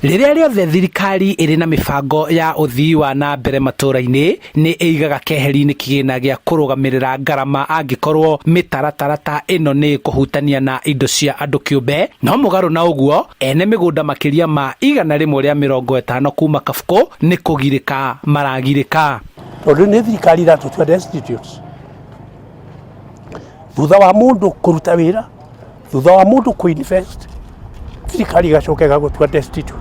Rĩrĩa rĩothe thirikari ĩrĩ na mĩbango ya ũthii wa na mbere matũũra-inĩ, nĩ ĩigaga keheri-inĩ kĩgĩna gĩa kũrũgamĩrĩra ngarama angĩkorwo mĩtaratara ta ĩno nĩ ĩkũhutania na indo cia andũ kĩũmbe. No mũgarũ na ũguo, ene mĩgũnda makĩria ma 150 kuma Kabukũ nĩ kũgirĩka maragirĩka. Tondũ nĩ thirikari iratũtua destitutes. Thutha wa mũndũ kũruta wĩra, thutha wa mũndũ kũ invest, thirikari ĩgacoka ĩgagũtua destitute.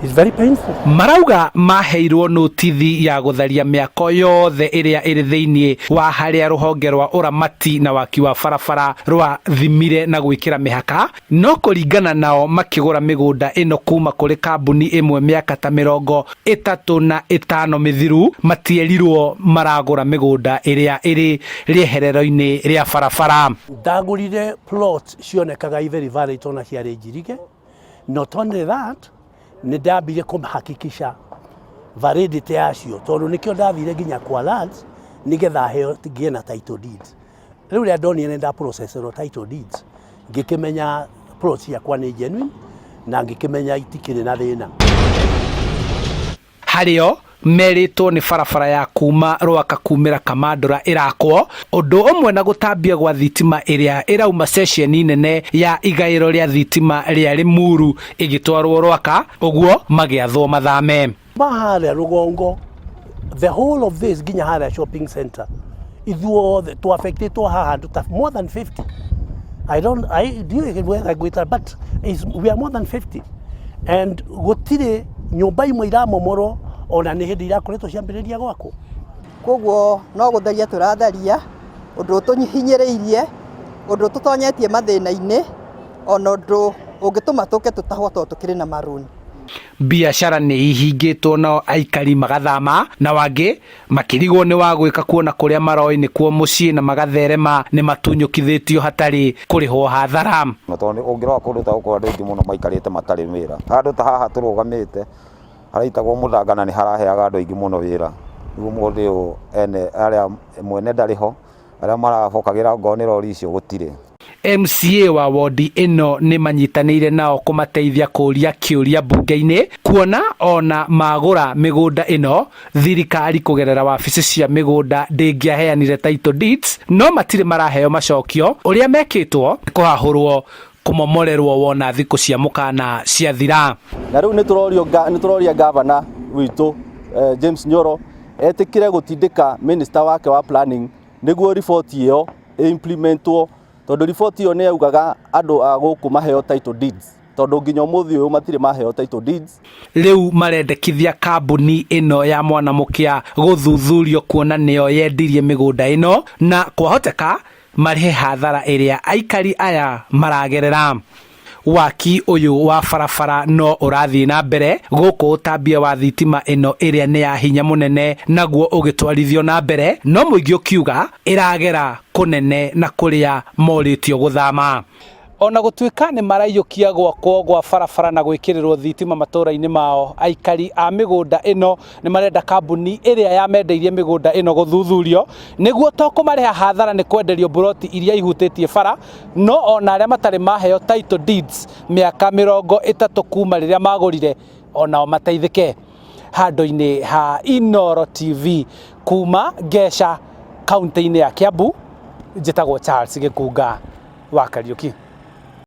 It's very painful. Marauga maheirwo notithi ya gũtharia mĩako yothe ĩrĩa ĩrĩ thĩinĩ wa harĩa rũhonge rwa ũramati na waki wa barabara rwa thimire na gwĩkĩra mĩhaka, no kũringana nao makĩgũra mĩgũnda ĩno kuma kũrĩ kambuni ĩmwe mĩaka ta 35 mĩthiru, matierirwo maragũra mĩgũnda ĩrĩa ĩrĩ rĩeherero-inĩ rĩa barabara. Ndagũrire plot cionekaga Iveri Valley tona ciarĩ njirige. Not only that, nĩ ndambire kũhakikisha validity yacio tondũ nĩkĩo ndathire nginya kwa lands nĩgetha heo ngĩe na title deeds. Rĩu rĩrĩa ndonire nĩ nda processerwo title deeds, ngĩkĩmenya plot ciakwa nĩ genuine na ngĩkĩmenya itikĩrĩ na thĩna. Harĩo merĩtwo nĩ barabara ya kuma Rwaka kumĩra Kamandũra ĩrakwo, ũndũ ũmwe na gũtambia gwa thitima ĩrĩa ĩrauma ceceni nene ya igaĩro rĩa thitima rĩa Limuru ĩgĩtwarwo Rwaka, ũguo magĩathwo mathame. Ma harĩa rũgongo, the whole of this nginya harĩa shopping center, ithuothe tũ affectĩtwo haha andũ ta more than 50. I don't, I ndiũĩ wega ngwĩta, but is, we are more than 50 and gũtirĩ nyũmba imwe iramomorwo ona nĩ hĩndĩ irakoretwo ciambĩrĩria gwakwo. Koguo no gũtharia tũratharia ũndũ ũtũhinyĩrĩirie, ũndũ ũtũtonyetie mathĩna-inĩ, ona ũndũ ũngĩtũma tũke tũtahwo tondũ tũkĩrĩ na marũni. Biacara nĩ ihingĩtwo nao aikari magathama, na wangĩ makĩrigwo nĩ wa gwĩka kuona kũrĩa maroĩ nĩkuo mũciĩ na magatherema nĩ matunyũkithĩtio hatarĩ kũrĩhwo hathara. Na tondũ ũngĩrora kũndũ ta gũkũ andũ aingĩ mũno maikarĩte matarĩ wĩra. Handũ ta haha tũrũgamĩte haraitagwo mũthanga na nĩ haraheaga andũ aingĩ mũno wĩra. Rĩu ũmũthĩ ũyũ ene arĩa mwene ndarĩ ho, arĩa marabokagĩra ongorwo nĩ rori icio gũtirĩ. MCA wa wodi ĩno nĩ manyitanĩire nao kũmateithia kũria kĩũria mbunge-inĩ, kuona ona magũra mĩgũnda ĩno thirikari kũgerera wabici cia mĩgũnda ndĩngĩaheanire title deeds, no matirĩ maraheo macokio. Ũrĩa mekĩtwo kũhahũrwo kũmomorerwo wona thikũ cia mũkana ciathira. Na rĩu nĩ tũroria gavana witũ James Nyoro etĩkĩre gũtindĩka minister wake wa planning nĩguo riboti ĩyo ĩimplementwo, tondũ riboti ĩyo nĩ yaugaga andũ a gũkũ maheo title deeds, tondũ nginya ũmũthĩ ũyũ matirĩ maheo title deeds. Rĩu marendekithia kambuni ĩno ya Mwana Mũkĩa gũthuthurio kuona nĩyo yendirie mĩgũnda ĩno na kwahoteka marĩhe hathara ĩrĩa aikari aya maragerera. Waki ũyũ wa barabara no ũrathiĩ na mbere gũkũ ũtambia wa thitima ĩno ĩrĩa nĩ ya hinya mũnene naguo ũgĩtwarithio na mbere, no mũingĩ ũkiuga ĩragera kũnene na kũrĩa morĩtio gũthama. Ona gũtuĩka nĩ maraiyũkia gwakwo gwa barabara na gwĩkĩrĩrwo thitima matũũra-inĩ mao, aikari a mĩgũnda ĩno nĩ marenda kambuni ĩrĩa yamendeirie mĩgũnda ĩno gũthuthurio nĩguo to kũmarĩha hathara nĩ kwenderio mburoti iria ihutĩtie bara, no ona arĩa matarĩ maheo title deeds mĩaka 30 kuma rĩrĩa magũrire onao mateithĩke. Handũ-inĩ ha Inooro TV kuma Ngeca kaunti-inĩ ya Kiambu, njĩtagwo Charles Gĩkunga wa Kariũki.